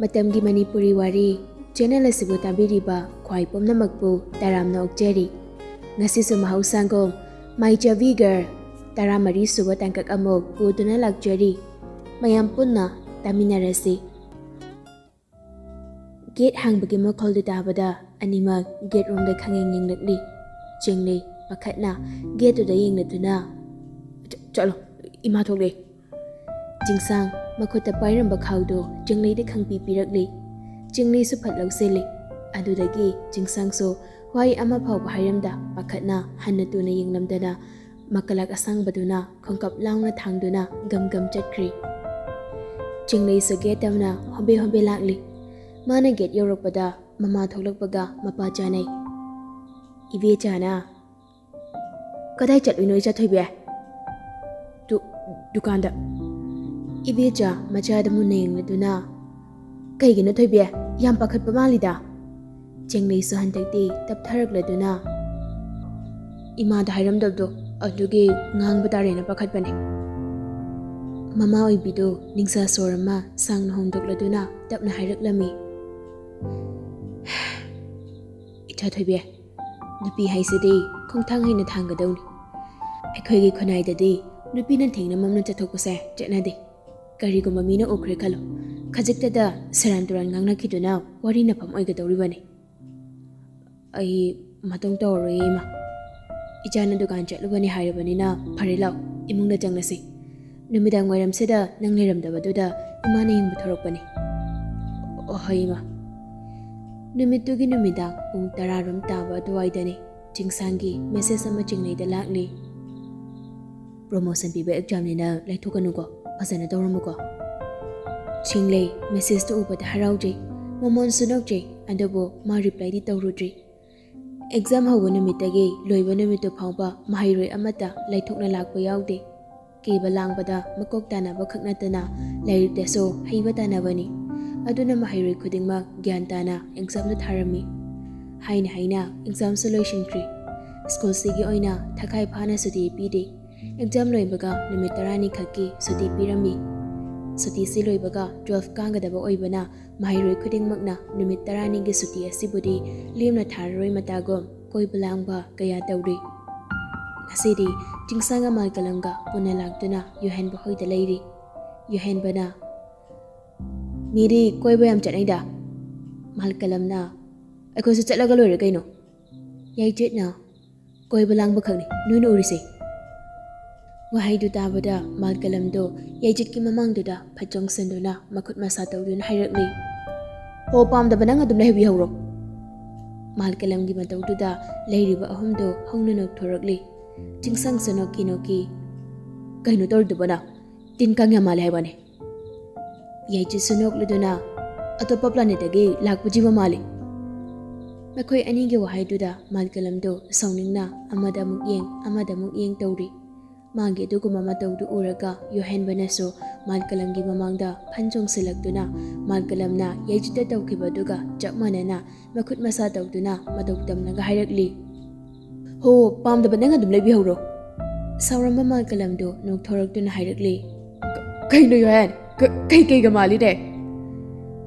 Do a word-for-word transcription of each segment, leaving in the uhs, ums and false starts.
ꯃꯇꯝꯒꯤ ꯃꯅꯤꯄꯨꯔꯤ ꯋꯥꯔꯤ ꯆꯦꯅꯦꯜ ꯑꯁꯤꯕꯨ ꯇꯥꯕꯤꯔꯤꯕ ꯈ꯭ꯋꯥꯏ ꯄꯨꯝꯅꯃꯛꯄꯨ ꯇꯔꯥꯝꯅ ꯑꯣꯛꯆꯔꯤ꯫ ꯉꯁꯤꯁꯨ ꯃꯍꯧꯁꯥꯒꯨꯝ ꯃꯥꯏꯆꯥꯕꯤ ꯒꯔꯜ ꯇꯔꯥꯃꯔꯤ ꯁꯨꯕ ꯇꯥꯡꯀꯛ ꯑꯃꯨꯛ ꯄꯨꯗꯨꯅ ꯂꯥꯛꯆꯔꯤ꯫ ꯃꯌꯥꯝ ꯄꯨꯟꯅ ꯇꯥꯃꯤꯟꯅꯔꯁꯤ꯫ ꯒꯦꯠ ꯍꯥꯡꯕꯒꯤ ꯃꯈꯣꯜꯗꯨ ꯇꯥꯕꯗ ꯑꯅꯤꯃꯛ ꯒꯦꯠ ꯔꯣꯝꯗ ꯈꯪꯌꯦꯡ ꯌꯦꯡꯂꯛꯂꯤ꯫ ꯆꯤꯡꯂꯩ ꯄꯥꯈꯠꯅ ꯒꯦꯠꯇꯨꯗ ꯌꯦꯡꯂꯗꯨꯅ, "ꯆ-, ꯆꯠꯂꯣ, ꯏꯃꯥ ꯊꯣꯛꯂꯛꯑꯦ꯫" ꯆꯤꯡꯁꯥꯡ ꯃꯈꯨꯠꯇ ꯄꯥꯏꯔꯝꯕ ꯈꯥꯎꯗꯨ ꯆꯤꯡꯂꯩꯗ ꯈꯪꯄꯤ ꯄꯤꯔꯛꯂꯤ꯫ ꯆꯤꯡꯂꯩꯁꯨ ꯐꯠ ꯂꯧꯁꯤꯜꯂꯤ꯫ ꯑꯗꯨꯗꯒꯤ ꯆꯤꯡꯁꯥꯡꯁꯨ ꯋꯥꯍꯩ ꯑꯃ ꯐꯥꯎꯕ ꯍꯥꯏꯔꯝꯗ ꯄꯥꯈꯠꯅ ꯍꯟꯅ ꯇꯨꯅ ꯌꯦꯡꯂꯝꯗꯅ ꯃꯀꯂꯥꯛ ꯑꯁꯥꯡꯕꯗꯨꯅ ꯈꯣꯡꯀꯥꯞ ꯂꯥꯎꯅ ꯊꯥꯡꯗꯨꯅ ꯒꯝ ꯒꯝ ꯆꯠꯈ꯭ꯔꯤ꯫ ꯆꯤꯡꯂꯩꯁꯨ ꯒꯦꯠ ꯇꯝꯅ ꯍꯣꯕꯦ ꯍꯣꯕꯦ ꯂꯥꯛꯂꯤ꯫ ꯃꯥꯅ ꯒꯦꯠ ꯌꯧꯔꯛꯄꯗ ꯃꯃꯥ ꯊꯣꯛꯂꯛꯄꯒ ꯃꯄꯥ ꯆꯥꯅꯩ꯫ "ꯏꯕꯦꯆꯥꯅ?" "ꯀꯗꯥꯏ ꯆꯠꯂꯨꯏꯅꯣ ꯏꯆꯥ ꯊꯣꯏꯕꯤ?" "ꯗꯨ-, ꯗꯨꯀꯥꯟꯗ꯫" ꯏꯕꯦꯆꯥ ꯃꯆꯥꯗ ꯃꯨꯟꯅ ꯌꯦꯡꯂꯗꯨꯅ, "ꯀꯩꯒꯤꯅꯣ ꯊꯣꯏꯕꯤ, ꯌꯥꯝ ꯄꯥꯈꯠꯄ ꯃꯥꯜꯂꯤꯗ?" ꯆꯤꯡꯂꯩꯁꯨ ꯍꯟꯗꯛꯇꯤ ꯇꯞꯊꯔꯛꯂꯗꯨꯅ, "ꯏꯃꯥꯗ ꯍꯥꯏꯔꯝꯗꯕꯗꯣ ꯑꯗꯨꯒꯤ ꯉꯥꯡꯕ ꯇꯥꯔꯦꯅ ꯄꯥꯈꯠꯄꯅꯦ꯫" ꯃꯃꯥ ꯑꯣꯏꯕꯤꯗꯨ ꯅꯤꯡꯁꯥ ꯁꯣꯔ ꯑꯃ ꯁꯥꯡꯅ ꯍꯣꯡꯗꯣꯛꯂꯗꯨꯅ ꯇꯞꯅ ꯍꯥꯏꯔꯛꯂꯝꯃꯤ꯫ "ꯏꯆꯥ ꯊꯣꯏꯕꯤ, ꯅꯨꯄꯤ ꯍꯥꯏꯁꯤꯗꯤ ꯈꯣꯡꯊꯥꯡ ꯍꯦꯟꯅ ꯊꯥꯡꯒꯗꯧꯅꯤ꯫ ꯑꯩꯈꯣꯏꯒꯤ ꯈꯨꯟꯅꯥꯏꯗꯗꯤ ꯅꯨꯄꯤꯅ ꯊꯦꯡꯅ ꯃꯝꯅ ꯆꯠꯊꯣꯛꯄꯁꯦ ꯆꯠꯅꯗꯦ꯫ ꯀꯔꯤꯒꯨꯝꯕ ꯃꯤꯅ ꯎꯈ꯭ꯔꯦ ꯈꯜꯂꯣ, ꯈꯖꯤꯛꯇꯗ ꯁꯦꯔꯥꯟ ꯇꯨꯔꯥꯟ ꯉꯥꯡꯅꯈꯤꯗꯨꯅ ꯋꯥꯔꯤ ꯅꯐꯝ ꯑꯣꯏꯒꯗꯧꯔꯤꯕꯅꯤ꯫" "ꯑꯩ ꯃꯇꯨꯡ ꯇꯧꯔꯔꯣꯏꯌꯦ ꯏꯃꯥ꯫ ꯏꯆꯥꯅ ꯗꯨꯀꯥꯟ ꯆꯠꯂꯨꯕꯅꯤ ꯍꯥꯏꯔꯕꯅꯤꯅ ꯐꯔꯦ, ꯂꯥꯎ, ꯏꯃꯨꯡꯗ ꯆꯪꯂꯁꯤ꯫ ꯅꯨꯃꯤꯗꯥꯡ ꯋꯥꯏꯔꯝꯁꯤꯗ ꯅꯪ ꯂꯩꯔꯝꯗꯕꯗꯨꯗ ꯏꯃꯥꯅ ꯌꯦꯡꯕ ꯊꯣꯔꯛꯄꯅꯤ꯫" "ꯑꯣ, ꯍꯣꯏ ꯏꯃꯥ꯫" ꯅꯨꯃꯤꯠꯇꯨꯒꯤ ꯅꯨꯃꯤꯗꯥꯡ ꯄꯨꯡ ꯇꯔꯥꯔꯣꯝ ꯇꯥꯕ ꯑꯗꯨꯋꯥꯏꯗꯅꯤ ꯆꯤꯡꯁꯥꯡꯒꯤ ꯃꯦꯁꯦꯖ ꯑꯃ ꯆꯤꯡꯂꯩꯗ ꯂꯥꯛꯂꯤ꯫ "ꯄ꯭ꯔꯣꯃꯣꯁꯟ ꯄꯤꯕ ꯑꯦꯛꯖꯥꯝꯅꯤꯅ ꯂꯩꯊꯣꯛꯀꯅꯨꯀꯣ, ꯐꯖꯅ ꯇꯧꯔꯝꯃꯨꯀꯣ꯫" ꯆꯤꯡꯂꯩ ꯃꯦꯁꯦꯖꯇꯨ ꯎꯕꯗ ꯍꯔꯥꯎꯖꯩ, ꯃꯃꯣꯟꯁꯨ ꯅꯣꯛꯆꯩ, ꯑꯗꯨꯕꯨ ꯃꯥ ꯔꯤꯄ꯭ꯂꯥꯏꯗꯤ ꯇꯧꯔꯨꯗ꯭ꯔꯤ꯫ ꯑꯦꯛꯖꯥꯝ ꯍꯧꯕ ꯅꯨꯃꯤꯠꯇꯒꯤ ꯂꯣꯏꯕ ꯅꯨꯃꯤꯠꯇꯨ ꯐꯥꯎꯕ ꯃꯍꯩꯔꯣꯏ ꯑꯃꯠꯇ ꯂꯩꯊꯣꯛꯅ ꯂꯥꯛꯄ ꯌꯥꯎꯗꯦ꯫ ꯀꯦꯕ ꯂꯥꯡꯕꯗ ꯃꯀꯣꯛ ꯇꯥꯅꯕ ꯈꯛ ꯅꯠꯇꯅ ꯂꯥꯏꯔꯤꯛꯇꯁꯨ ꯍꯩꯕ ꯇꯥꯅꯕꯅꯤ꯫ ꯑꯗꯨꯅ ꯃꯍꯩꯔꯣꯏ ꯈꯨꯗꯤꯡꯃꯛ ꯒ꯭ꯌꯥꯟ ꯇꯥꯅ ꯑꯦꯛꯖꯥꯝꯗꯨ ꯊꯥꯔꯝꯃꯤ꯫ ꯍꯥꯏꯅ ꯍꯥꯏꯅ ꯑꯦꯛꯖꯥꯝꯁꯨ ꯂꯣꯏꯁꯤꯟꯈ꯭ꯔꯤ꯫ ꯁ꯭ꯀꯨꯜꯁꯤꯒꯤ ꯑꯣꯏꯅ ꯊꯈꯥꯏ ꯐꯥꯅ ꯁꯨꯇꯤ ꯄꯤꯗꯦ꯫ ꯑꯦꯛꯖꯥꯝ ꯂꯣꯏꯕꯒ ꯅꯨꯃꯤꯠ ꯇꯔꯥꯅꯤ ꯈꯛꯀꯤ ꯁꯨꯇꯤ ꯄꯤꯔꯝꯃꯤ꯫ ꯁꯨꯇꯤꯁꯤ ꯂꯣꯏꯕꯒ ꯇꯨꯋꯦꯜꯐ ꯀꯥꯒꯗꯕ ꯑꯣꯏꯕꯅ ꯃꯍꯩꯔꯣꯏ ꯈꯨꯗꯤꯡꯃꯛꯅ ꯅꯨꯃꯤꯠ ꯇꯔꯥꯅꯤꯒꯤ ꯁꯨꯇꯤ ꯑꯁꯤꯕꯨꯗꯤ ꯂꯦꯝꯅ ꯊꯥꯔꯔꯣꯏ ꯃꯇꯥꯒꯨꯝ ꯀꯣꯏꯕ ꯂꯥꯡꯕ ꯀꯌꯥ ꯇꯧꯔꯤ꯫ ꯉꯁꯤꯗꯤ ꯆꯤꯡꯁꯥꯡ ꯑꯃ ꯀꯂꯝꯒ ꯄꯨꯟꯅ ꯂꯥꯛꯇꯨꯅ ꯌꯨꯍꯦꯟꯕ ꯍꯣꯏꯗ ꯂꯩꯔꯤ꯫ ꯌꯨꯍꯦꯟꯕꯅ, "ꯃꯤꯗꯤ ꯀꯣꯏꯕ ꯌꯥꯝ ꯆꯠꯅꯩꯗ꯫" ꯃꯥꯜꯀꯂꯝꯅ, "ꯑꯩꯈꯣꯏꯁꯨ ꯆꯠꯂꯒ ꯂꯣꯏꯔꯦ ꯀꯩꯅꯣ꯫" ꯌꯥꯏꯆꯦꯠꯅ, "ꯀꯣꯏꯕ ꯂꯥꯡꯕ ꯈꯛꯅꯤ ꯅꯣꯏꯅ ꯎꯔꯤꯁꯦ꯫" ꯋꯥꯍꯩꯗꯨ ꯇꯥꯕꯗ ꯃꯥꯜꯀꯂꯝꯗꯣ ꯌꯥꯏꯆꯦꯠꯀꯤ ꯃꯃꯥꯡꯗꯨꯗ ꯐꯠ ꯆꯣꯡꯁꯤꯟꯗꯨꯅ ꯃꯈꯨꯠ ꯃꯁꯥ ꯇꯧꯗꯨꯅ ꯍꯥꯏꯔꯛꯂꯤ, "ꯍꯣ, ꯄꯥꯝꯗꯕ ꯅꯪ ꯑꯗꯨꯝ ꯂꯩꯍꯧꯕꯤꯍꯧꯔꯣ꯫" ꯃꯥꯜꯀꯂꯝꯒꯤ ꯃꯇꯧꯗꯨꯗ ꯂꯩꯔꯤꯕ ꯑꯍꯨꯝꯗꯣ ꯍꯧꯅ ꯅꯣꯛꯊꯣꯔꯛꯂꯤ꯫ ꯆꯤꯡꯁꯪꯁꯨ ꯅꯣꯛꯀꯤ ꯅꯣꯛꯀꯤ, "ꯀꯩꯅꯣ ꯇꯧꯔꯤꯗꯨꯕꯣ ꯅꯪ? ꯇꯤꯟ ꯀꯥꯡ ꯌꯥꯝ ꯃꯥꯜꯂꯦ ꯍꯥꯏꯕꯅꯦ꯫" ꯌꯥꯏꯆꯦꯠꯁꯨ ꯅꯣꯛꯂꯗꯨꯅ, "ꯑꯇꯣꯞꯄ planetꯇꯒꯤ ꯂꯥꯛꯄ ꯖꯤꯕ ꯃꯥꯜꯂꯤ꯫" ꯃꯈꯣꯏ ꯑꯅꯤꯒꯤ ꯋꯥꯍꯩꯗꯨꯗ ꯃꯥꯜꯀꯂꯝꯗꯨ ꯁꯥꯎꯅꯤꯡꯅ ꯑꯃꯗ ꯑꯃꯨꯛ ꯌꯦꯡ, ꯑꯃꯗ ꯑꯃꯨꯛ ꯌꯦꯡ ꯇꯧꯔꯤ꯫ ꯃꯥꯒꯤ ꯑꯗꯨꯒꯨꯝꯕ ꯃꯇꯧꯗꯨ ꯎꯔꯒ ꯌꯨꯍꯦꯟꯕꯅꯁꯨ ꯃꯥꯜꯀꯂꯝꯒꯤ ꯃꯃꯥꯡꯗ ꯐꯟ ꯆꯣꯡꯁꯤꯜꯂꯛꯇꯨꯅ ꯃꯥꯜꯀꯂꯝꯅ ꯌꯥꯏꯆꯦꯠꯇ ꯇꯧꯈꯤꯕꯗꯨꯒ ꯆꯞ ꯃꯥꯟꯅꯅ ꯃꯈꯨꯠ ꯃꯁꯥ ꯇꯧꯗꯨꯅ ꯃꯇꯧ ꯇꯝꯂꯒ ꯍꯥꯏꯔꯛꯂꯤ, "ꯍꯣ, ꯄꯥꯝꯗꯕ ꯅꯪ ꯑꯗꯨꯝ ꯂꯩꯕꯤꯍꯧꯔꯣ꯫" ꯁꯥꯎꯔꯝꯕ ꯃꯥꯜꯀꯂꯝꯗꯨ ꯅꯣꯛꯊꯣꯔꯛꯇꯨꯅ ꯍꯥꯏꯔꯛꯂꯤ, "ꯀ-, ꯀꯩꯅꯣ ꯌꯨꯍꯦꯟ? ꯀ-, ꯀꯩ ꯀꯩꯒ ꯃꯥꯜꯂꯤꯅꯦ?"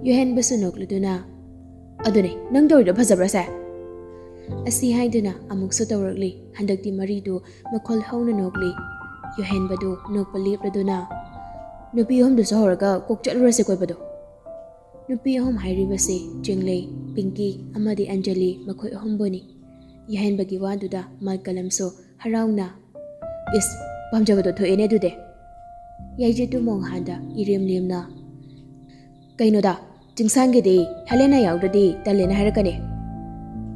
ꯌꯨꯍꯦꯟꯕꯁꯨ ꯅꯣꯛꯂꯗꯨꯅ, "ꯑꯗꯨꯅꯦ, ꯅꯪ ꯇꯧꯔꯤꯗꯣ ꯐꯖꯕ꯭ꯔꯥꯁꯦ?" ꯑꯁꯤ ꯍꯥꯏꯗꯨꯅ ꯑꯃꯨꯛꯁꯨ ꯇꯧꯔꯛꯂꯤ꯫ ꯍꯟꯗꯛꯇꯤ ꯃꯔꯤꯗꯨ ꯃꯈꯣꯜ ꯍꯧꯅ ꯅꯣꯛꯂꯤ꯫ ꯌꯨꯍꯦꯟꯕꯗꯨ ꯅꯣꯛꯄ ꯂꯦꯞꯂꯗꯨꯅ, "ꯅꯨꯄꯤ ꯑꯍꯨꯝꯗꯨꯁꯨ ꯍꯧꯔꯒ ꯀꯣꯛ ꯆꯠꯂꯨꯔꯁꯦ ꯀꯣꯏꯕꯗꯣ꯫" ꯅꯨꯄꯤ ꯑꯍꯨꯝ ꯍꯥꯏꯔꯤꯕꯁꯤ ꯆꯤꯡꯂꯩ, ꯄꯤꯡꯀꯤ ꯑꯃꯗꯤ ꯑꯟꯖꯂꯤ, ꯃꯈꯣꯏ ꯑꯍꯨꯝꯕꯨꯅꯤ꯫ ꯌꯨꯍꯦꯟꯕꯒꯤ ꯋꯥꯗꯨꯗ ꯃꯥꯜꯀꯂꯝꯁꯨ ꯍꯔꯥꯎꯅ, "ꯏꯁ, ꯄꯥꯝꯖꯕꯗꯣ ꯊꯣꯛꯑꯦꯅꯦ ꯑꯗꯨꯗꯤ꯫" ꯌꯥꯏꯆꯦꯠꯇꯨ ꯃꯣꯡꯍꯥꯟꯗ ꯏꯔꯦꯝ ꯂꯦꯝꯅ, "ꯀꯩꯅꯣꯗ, ꯆꯤꯡꯁꯥꯡꯒꯤꯗꯤ ꯍꯦꯂꯦꯅꯥ ꯌꯥꯎꯗ꯭ꯔꯗꯤ ꯇꯜꯂꯦꯅ ꯍꯥꯏꯔꯛꯀꯅꯤ꯫"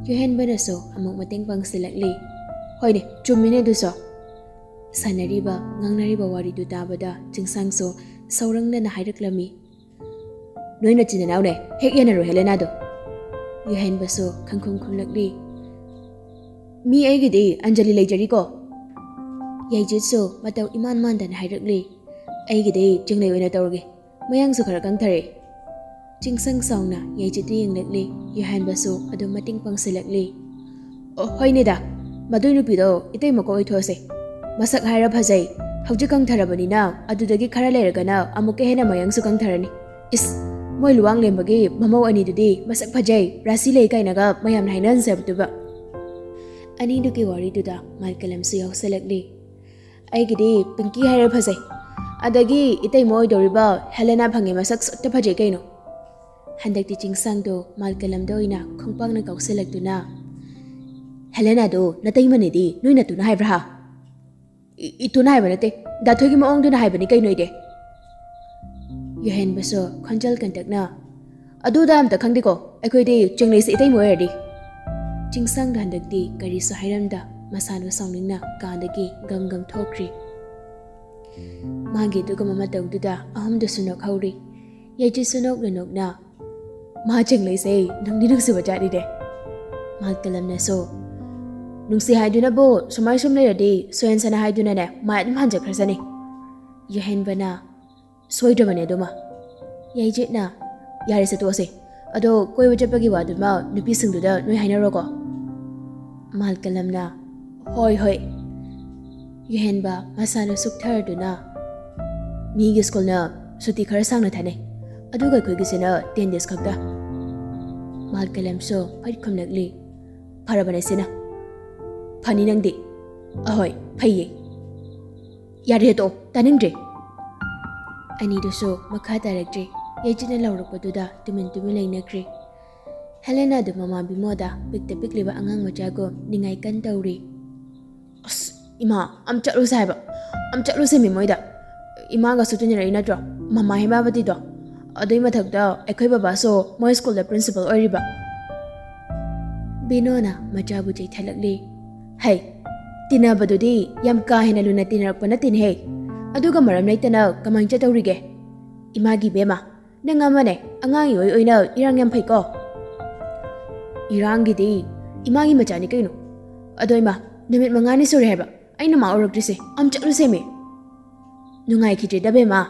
ꯌꯨꯍꯦꯟꯕꯅꯁꯨ ꯑꯃꯨꯛ ꯃꯇꯦꯡ ꯄꯥꯡꯁꯤꯜꯂꯛꯂꯤ, "ꯍꯣꯏꯅꯦ, ꯆꯨꯝꯃꯤꯅꯦ ꯑꯗꯨꯁꯨ꯫" ꯁꯥꯟꯅꯔꯤꯕ, ꯉꯥꯡꯅꯔꯤꯕ ꯋꯥꯔꯤꯗꯨ ꯇꯥꯕꯗ ꯆꯤꯡꯁꯥꯡꯁꯨ ꯁꯧꯔꯪꯗꯅ ꯍꯥꯏꯔꯛꯂꯝꯃꯤ, "ꯅꯣꯏ ꯅꯆꯤꯟ ꯅꯅꯥꯎꯅꯦ, ꯍꯦꯛ ꯌꯥꯅꯔꯣ ꯍꯦꯂꯦꯅꯥꯗꯣ꯫" ꯌꯨꯍꯦꯟꯕꯁꯨ ꯈꯪꯈꯨꯝ ꯈꯨꯝꯂꯛꯂꯤ, "ꯃꯤ ꯑꯩꯒꯤꯗꯤ ꯑꯟꯖꯂꯤ ꯂꯩꯖꯔꯤꯀꯣ꯫" ꯌꯥꯏꯆꯦꯠꯁꯨ ꯃꯇꯧ ꯏꯃꯥꯟ ꯃꯥꯟꯗꯅ ꯍꯥꯏꯔꯛꯂꯤ, "ꯑꯩꯒꯤꯗꯤ ꯆꯤꯡꯂꯩ ꯑꯣꯏꯅ ꯇꯧꯔꯒꯦ, ꯃꯌꯥꯡꯁꯨ ꯈꯔ ꯀꯪꯊꯔꯦ꯫" ꯆꯤꯡꯁꯪ ꯆꯥꯎꯅ ꯌꯥꯏꯆꯦꯠꯇ ꯌꯦꯡꯂꯛꯂꯤ꯫ ꯌꯨꯍꯦꯟꯕꯁꯨ ꯑꯗꯨꯝ ꯃꯇꯦꯡ ꯄꯥꯡꯁꯤꯜꯂꯛꯂꯤ꯫ "ꯑꯣ, ꯍꯣꯏꯅꯦꯗ, ꯃꯗꯨꯏ ꯅꯨꯄꯤꯗꯣ ꯏꯇꯩ ꯃꯀꯣꯛ ꯑꯣꯏꯊꯣꯛꯑꯁꯦ꯫ ꯃꯁꯛ ꯍꯥꯏꯔ ꯐꯖꯩ, ꯍꯧꯖꯤꯛ ꯀꯪꯊꯔꯕꯅꯤꯅ ꯑꯗꯨꯗꯒꯤ ꯈꯔ ꯂꯩꯔꯒꯅ ꯑꯃꯨꯛꯀ ꯍꯦꯟꯅ ꯃꯌꯥꯡꯁꯨ ꯀꯪꯊꯔꯅꯤ꯫ ꯏꯁ, ꯃꯣꯏ ꯂꯨꯋꯥꯡ ꯂꯦꯝꯕꯒꯤ ꯃꯃꯧ ꯑꯅꯤꯗꯨꯗꯤ ꯃꯁꯛ ꯐꯖꯩ, ꯔꯥꯁꯤ ꯂꯩ ꯀꯥꯏꯅꯒ ꯃꯌꯥꯝꯅ ꯍꯥꯏꯅꯍꯟꯖꯕꯗꯨꯕ꯫ ꯑꯅꯤꯗꯨꯒꯤ ꯋꯥꯔꯤꯗꯨꯗ ꯃꯥꯜꯀꯂꯝꯁꯨ ꯌꯥꯎꯁꯜꯂꯛꯂꯤ꯫ ꯑꯩꯒꯤꯗꯤ ꯄꯤꯡꯀꯤ ꯍꯥꯏꯔꯦ ꯐꯖꯩ, ꯑꯗꯒꯤ ꯏꯇꯩꯃ ꯑꯣꯏꯗꯧꯔꯤꯕ ꯍꯦꯂꯦꯅꯥ ꯐꯪꯉꯦ, ꯃꯁꯛ ꯁꯨꯠꯇ ꯐꯖꯩ ꯀꯩꯅꯣ꯫ ꯍꯟꯗꯛꯇꯤ ꯆꯤꯡꯁꯥꯡꯗꯣ ꯃꯥꯜꯀꯂꯝꯗ ꯑꯣꯏꯅ ꯈꯣꯡꯄꯥꯛꯅ ꯀꯥꯎꯁꯜꯂꯛꯇꯨꯅ, "ꯍꯦꯂꯦꯅꯥꯗꯣ ꯅꯇꯩꯃꯅꯦꯗꯤ ꯅꯣꯏ ꯅꯇꯨꯅ ꯍꯥꯏꯕ꯭ꯔꯥ ꯍꯥ?" "ꯏ-, ꯏꯇꯨꯅ ꯍꯥꯏꯕ ꯅꯠꯇꯦ, ꯗꯥꯊꯣꯏꯒꯤ ꯃꯑꯣꯡꯗꯨꯅ ꯍꯥꯏꯕꯅꯤ ꯀꯩꯅꯣ ꯑꯩꯗꯤ꯫" ꯌꯨꯍꯦꯟꯕꯁꯨ ꯈꯣꯟꯖꯦꯜ ꯀꯟꯇꯛꯅ, "ꯑꯗꯨꯗ ꯑꯝꯇ ꯈꯪꯗꯦꯀꯣ, ꯑꯩꯈꯣꯏꯗꯤ ꯆꯦꯡꯂꯩꯁꯦ ꯏꯇꯩꯃ ꯑꯣꯏꯔꯗꯤ꯫" ꯆꯤꯡꯁꯥꯡꯗꯣ ꯍꯟꯗꯛꯇꯤ ꯀꯔꯤꯁꯨ ꯍꯥꯏꯔꯝꯗ ꯃꯁꯥꯗꯣ ꯁꯥꯎꯅꯤꯡꯅ ꯀꯥꯗꯒꯤ ꯒꯝ ꯒꯝ ꯊꯣꯛꯈ꯭ꯔꯤ꯫ ꯃꯥꯒꯤ ꯑꯗꯨꯒꯨꯝꯕ ꯃꯇꯧꯗꯨꯗ ꯑꯍꯨꯝꯗꯨꯁꯨ ꯅꯣꯛꯍꯧꯔꯤ꯫ ꯌꯥꯏꯆꯤꯠꯁꯨ ꯅꯣꯛꯅ ꯅꯣꯛꯅ, "ꯃꯥ ꯆꯦꯡꯂꯩꯁꯦ ꯅꯨꯡꯗꯤ ꯅꯨꯡꯁꯤꯕ ꯖꯥꯠꯅꯤꯅꯦ꯫" ꯃꯥꯜꯀꯂꯝꯅꯁꯨ, "ꯅꯨꯡꯁꯤ ꯍꯥꯏꯗꯨꯅꯕꯨ ꯁꯨꯃꯥꯏ ꯁꯨꯝ ꯂꯩꯔꯗꯤ ꯁꯣꯌꯟꯁꯅ ꯍꯥꯏꯗꯨꯅꯅꯦ ꯃꯥꯏ ꯑꯗꯨꯝ ꯍꯟꯖꯈ꯭ꯔꯁꯅꯤ꯫" ꯌꯨꯍꯦꯟꯕꯅ, "ꯁꯣꯏꯗ꯭ꯔꯕꯅꯦ ꯑꯗꯨꯃ꯫" ꯌꯥꯏꯆꯤꯠꯅ, "ꯌꯥꯔꯦꯁꯦ ꯇꯣꯛꯑꯁꯦ, ꯑꯗꯣ ꯀꯣꯏꯕ ꯆꯠꯄꯒꯤ ꯋꯥꯗꯨꯃ ꯅꯨꯄꯤꯁꯤꯡꯗꯨꯗ ꯅꯣꯏ ꯍꯥꯏꯅꯔꯣꯀꯣ꯫" ꯃꯥꯜꯀꯂꯝꯅ, "ꯍꯣꯏ ꯍꯣꯏ꯫" ꯌꯨꯍꯦꯟꯕ ꯃꯁꯥꯅ ꯁꯨꯛꯊꯔꯗꯨꯅ, "ꯃꯤꯒꯤ ꯁ꯭ꯀꯨꯜꯅ ꯁꯨꯇꯤ ꯈꯔ ꯁꯥꯡꯅ ꯊꯥꯅꯩ, ꯑꯗꯨꯒ ꯑꯩꯈꯣꯏꯒꯤꯁꯤꯅ ꯇꯦꯟ ꯗꯦꯖ ꯈꯛꯇ꯫" ꯃꯥꯜꯀꯂꯝꯁꯨ ꯐꯠ ꯈꯨꯝꯂꯛꯂꯤ, "ꯐꯔꯕꯅꯦ ꯁꯤꯅ꯫ ꯐꯅꯤ ꯅꯪꯗꯤ꯫" "ꯑꯍꯣꯏ, ꯐꯩꯌꯦ꯫" "ꯌꯥꯔꯦ, ꯇꯣꯛꯑꯣ, ꯇꯥꯅꯤꯡꯗ꯭ꯔꯦ꯫" ꯑꯅꯤꯗꯨꯁꯨ ꯃꯈꯥ ꯇꯥꯔꯛꯇ꯭ꯔꯦ꯫ ꯌꯥꯏꯆꯤꯠꯅ ꯂꯥꯎꯔꯛꯄꯗꯨꯗ ꯇꯨꯃꯤꯟ ꯇꯨꯃꯤꯟ ꯂꯩꯅꯈ꯭ꯔꯦ꯫ ꯍꯦꯂꯦꯅꯥꯗꯨ ꯃꯃꯥ ꯕꯤꯃꯣꯗ ꯄꯤꯛꯇ ꯄꯤꯛꯂꯤꯕ ꯑꯉꯥꯡ ꯃꯆꯥꯒꯨꯝ ꯅꯤꯡꯉꯥꯏ ꯀꯟ ꯇꯧꯔꯤ꯫ "ꯑꯁ, ꯏꯃꯥ, ꯑꯝ ꯆꯠꯂꯨꯁꯦ ꯍꯥꯏꯕ, ꯑꯝ ꯆꯠꯂꯨꯁꯦ ꯃꯤ ꯃꯣꯏꯗ꯫ ꯏꯃꯥꯒꯁꯨ ꯇꯤꯟꯅꯔꯛꯏ ꯅꯠꯇ꯭ꯔꯣ, ꯃꯃꯥ ꯍꯦꯃꯥꯕꯇꯤꯗꯣ? ꯑꯗꯨꯏ ꯃꯊꯛꯇ ꯑꯩꯈꯣꯏ ꯕꯕꯥꯁꯨ ꯃꯣꯏ ꯁ꯭ꯀꯨꯜꯗ ꯄ꯭ꯔꯤꯟꯁꯤꯄꯜ ꯑꯣꯏꯔꯤꯕ꯫" ꯕꯤꯅꯣꯅ ꯃꯆꯥꯕꯨ ꯆꯩꯊꯠꯂꯛꯂꯤ꯫ "ꯍꯩ, ꯇꯤꯟꯅꯕꯗꯨꯗꯤ ꯌꯥꯝ ꯀꯥ ꯍꯦꯟꯅ ꯂꯨꯅ ꯇꯤꯟꯅꯔꯛꯄ ꯅꯠꯇꯦꯅꯦꯍꯦ꯫ ꯑꯗꯨꯒ ꯃꯔꯝ ꯂꯩꯇꯅ ꯀꯃꯥꯏꯅ ꯆꯠꯇꯧꯔꯤꯒꯦ? ꯏꯃꯥꯒꯤ ꯏꯕꯦꯝꯃ, ꯅꯪ ꯑꯃꯅꯦ, ꯑꯉꯥꯡ ꯏꯑꯣꯏ ꯑꯣꯏꯅ ꯏꯔꯥꯡ ꯌꯥꯝ ꯐꯩꯀꯣ꯫" "ꯏꯔꯥꯡꯒꯤꯗꯤ ꯏꯃꯥꯒꯤ ꯃꯆꯥꯅꯤ ꯀꯩꯅꯣ꯫ ꯑꯗꯣ ꯏꯃꯥ, ꯅꯨꯃꯤꯠ ꯃꯉꯥꯅꯤ ꯁꯨꯔꯦ ꯍꯥꯏꯕ ꯑꯩꯅ ꯃꯥ ꯎꯔꯛꯇ꯭ꯔꯤꯁꯦ꯫ ꯑꯝ ꯆꯠꯂꯨꯁꯦꯃꯤ꯫" "ꯅꯨꯡꯉꯥꯏꯈꯤꯗ꯭ꯔꯦꯗ ꯕꯦꯝꯃ꯫"